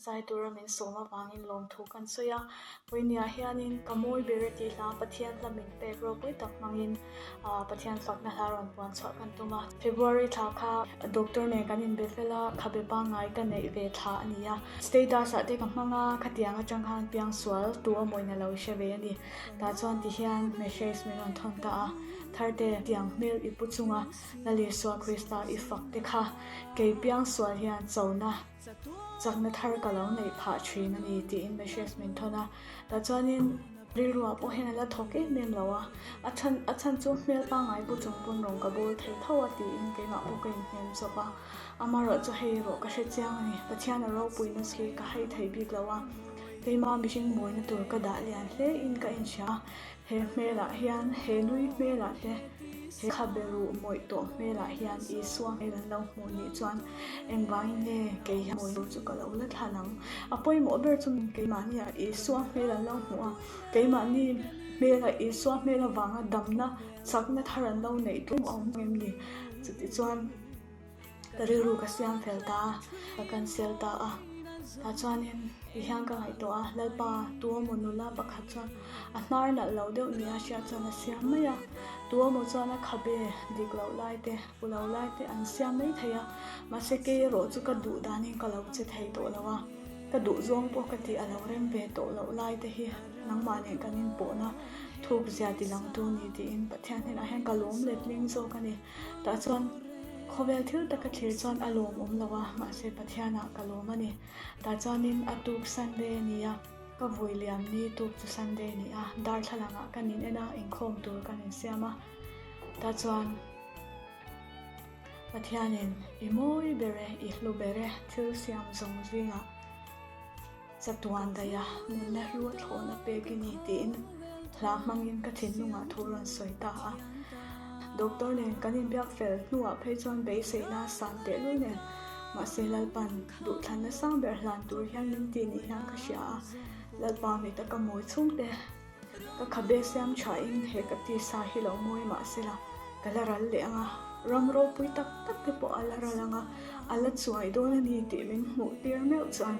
Zai tura min sawm avangin lawmthu kan sawi a, Vawinia hianin ka mawi ber e tih hla Pathian hla min pek ropui tak hmangin Pathian fakna hla rawn puan chhuah kan tum a. February thla kha doctor nen kan inbe fel a, khabe pangngai ka neih ve thla a ni a. Status ah te ka hmang a, khatiang atang khan piangsual tu a mawina lo hre ve a ni. Tah chuan tihian message min rawn thawn ta a, Tharte, tiang hmel i pu chunga Lal Isua Krista i fak te kha kei piangsual hian chona Chakna thar ka lo neih phah thin a ni tiin message min thawn a, tah chuanin rilruah pawh hian a la thawk em em lo a, a chhan a chhan chu hmel pangngai pu chung pawn rawng ka bawl thei tho a tiin keimah pawh ka inhnem chawp a, amaherawhchu hei erawh ka hre chiang a ni, Pathian a ropuina hi ka hai thei bik lo a, keimah mihring mawina tur ka dah lian hle in ka inhria a. He hmelah hian, he nui hmelah te, he khabe ruh mawih tawh hmelah hian Isua hmel an lo hmuh nih chuan engvangin nge kei hian mawi chu ka lo la thlan ang? A pawimawh ber chu keimahniah Isua hmel an lo hmuh a, keimahni hmela Isua hmel avanga damna, chakna thar an lo neih tlem a awm em ni? Chutichuan. Ka rilru ka siam fel ta a, ka cancel ta a. Tah chuanin ti hian ka ngaihtuah a, Lalpa, tuemaw nula pakhat chuan a hnar nalh lo deuh nia hriat chuan a siam mai a. Tuemaw chuan a khabe dik loh lai te, pu lo lai te an siam mai thei a. Mahse kei erawh chu ka duh danin ka lo che thei tawh lo a, ka duh zawng pawh ka tih a lo rem ve tawh loh lai te hi nangmah nen kan inpawhna thuk zia ti langtu ni tiin Pathian hnenah hian ka lawm letling zawk a ni. Tah chuan khawvel thil taka thlir chuan a lawmawm lo a, mahse Pathianah ka lawm a ni. Tah chuanin a tuk Sunday a ni a, ka vui liam ni tuk chu Sunday a ni a, darthlalangah kan in en a, inkhawm tur kan insiam a. Tah chuan Pathianin i mawi ber e, i hlu ber e, thil siam zawng zingah, Chatuan daia nunna hlu a thlawhna pek i ni tiin hla hmangin ka thinlungah thu rawn sawi ta a. Doctor nen kan inbiak fel hnuah phei chuan beiseina san tehlul nen mahse Lalpan duhthlanna sang ber hlan tur hian min ti ni hian ka hria a. Lalpa mita ka mawi chhungte. Ka khabe siam thain he ka tisa hi lo mawi mah sela ka la ral leh ang a, ram ropui tak tak te pawh a la ral ang a, a la chuai dawn a ni tih min hmuh tir meuh chuan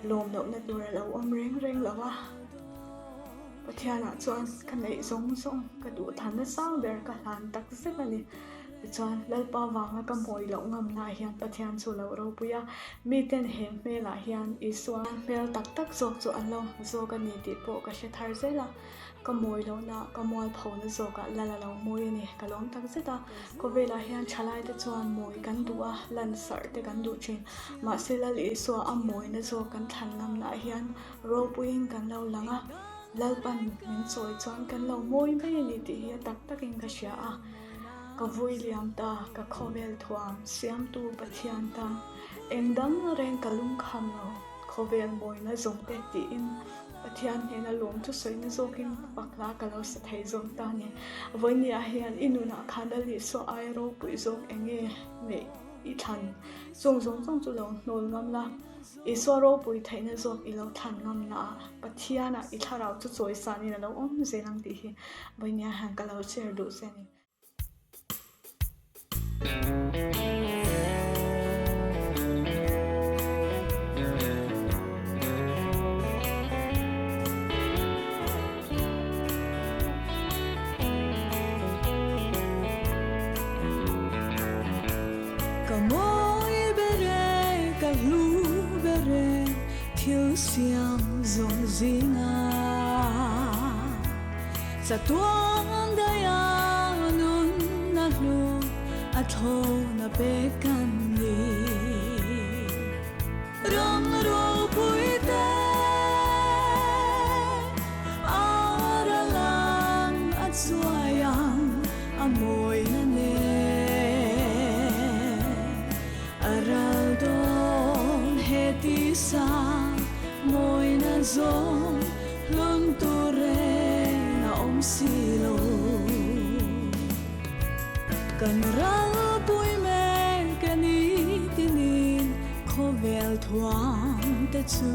lawm lohna tur a lo awm reng reng lo a. Pathianah chuan ka neih zawng zawng ka duhthanna sang ber ka hlan tak zet a ni. Tichuan Lalpa vanga ka mawi loh ngamnaah hian Pathian chu lo ropui a, miten he hmelah hian Isua hmel tak tak zawk chu an lo hmu zawk a ni tih pawh ka hre thar zel a, ka mawi lohna, ka mualphona zawkah lal a lo mawi a ni, ka lawm tak zet a. Khawvelah hian thalaite chuan mawi kan duh a, lansarh te kan duh thin, mahse Lal Isua a mawina zawk kan thlan ngamnaah hian ropuiin kan lo lang a, Lalpan min chawi chuan kan lo mawi mai a ni tih hi a tak takin ka hria a. Ka vui liam ta, ka khawvel thuam, Siamtu Pathian tan eng dang reng ka lungkham lo, khawvel mawina zawng te tiin Pathian hnena lawm chu sawina zawkin fak hla ka lo sa thei zawk ta ni. Vawinia hian i nunah khan Lal Isua ai ropui zawk eng nge neih i thlan? Chung zawng zawng chu lo hnawl ngam la, Isua ropui theihna zawk i lo thlan ngam na a, Pathianah i thlarau chu chawisanin a lo awm zel ang tih hi Vawinia hian ka lo share duh che a ni. Ka mawi ber e, ka hlu ber e, thil siam zawng zinga chatuan daia nunna hlu a thlawna pek kan ni. Ram ropui te a ral ang a chuai ang a mawina nen a ral dawn he tisa mawina zawng hlun tur reng a awm si lo. Kan ral pui mek a ni tinin khawvel thuam te chu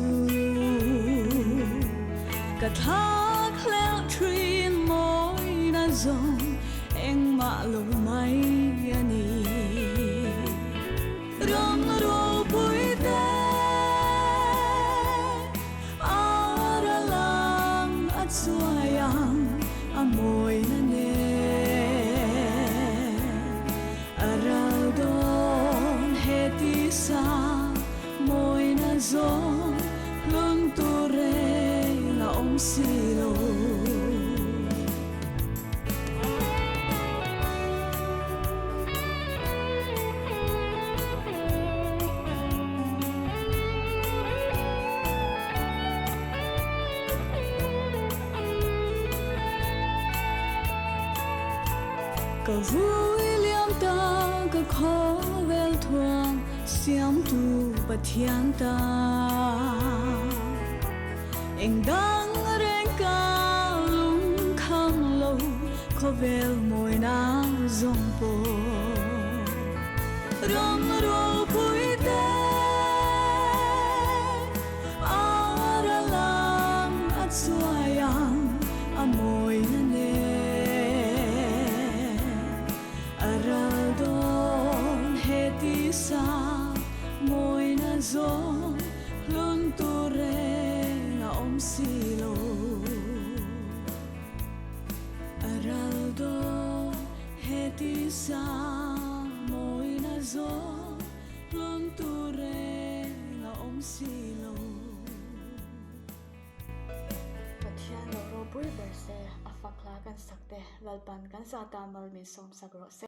ka thlak hleuh thin mawina zawng engmah lo mai a ni. Ram ropui te. awm si lo. Ka vui liam ta ka khawvel thuang siamtu Pathian ta. Eng dang reng ka lung kham lo khawvel mawina zawng pawh. Ram ropui te ara lang a chuai ang a mawina nen. A ral dawn he tisa mawina zawng hlun tur reng a awm si lo. A ral dawn he tisa mawina zawng hlun tur reng a awm si lo. Pathian lo ropui ber se, a fak hla kan sak te, Lalpan kan zata mal min sawm sak rawh se.